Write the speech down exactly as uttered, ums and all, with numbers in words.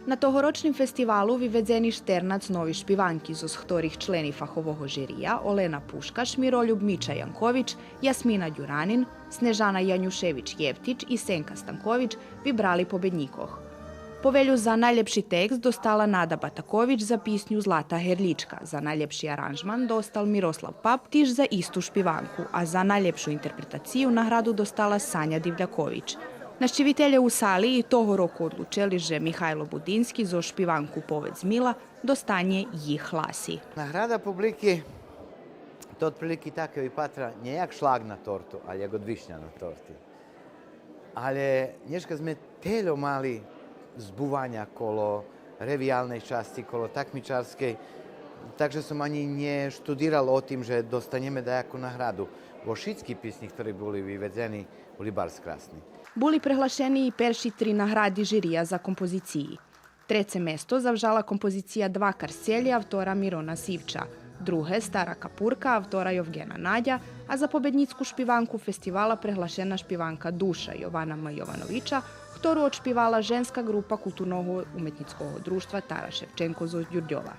На тогорочним фестивалу виведзени штернац нови шпиванки, зоз хторих члени фахового жирия Олена Пушкаш, Миролюб Мича Янкович, Ясмина Дюранин, Снежана Янюшевич Євтич и Сенка Станкович вибрали победнїкох. Повелю за найлєпши текст достала Нада Батакович за писню Злата герлїчка, за найлєпши аранжман достал Мирослав Пап тиж за исту шпиванку, а за найлєпшу интерпретацию награду достала Саня Дивлякович. Нащивителє у сали и того року одлучели же Михайло Будински зоз шпиванку Поведз мила достанє Їх гласи. Награда публики то отприлики таке випатра нє як шлаг на торту, але як од вишня на торти. Але нєшка зме тельо мали збуваня коло ревиялней часци, коло такмичарскей, так же сом анї нє штудирал о тим же достанєме даяку награду. Бо шицки писнї хтори були виведзени були барз красни. Були преглашени и перши три награди жирия за композициї. Треце место завжала композиция Два карсцелї автора Мирона Сивча, друге Стара капурка автора Йовґена Надя, а за победнїцку шпиванку фестивала преглашена шпиванка Душа Йована М. Йовановича, хтору одшпивала женска ґрупа Културного уметнїцкого дружтва Тарас Шевченко зоз Дюрдьова.